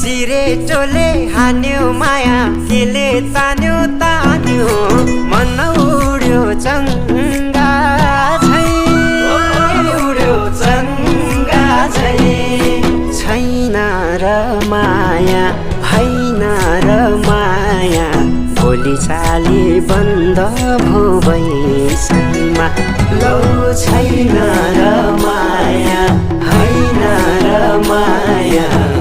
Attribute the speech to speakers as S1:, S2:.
S1: सिरेटोले हान्यो माया केले तान्यो तान्यो मन उड्यो चङ्गा झै उड्यो चङ्गा झै छैन र माया होइन र माया भोलि चाली बन्द भो बैसनमा लौ छैन र माया होइन र माया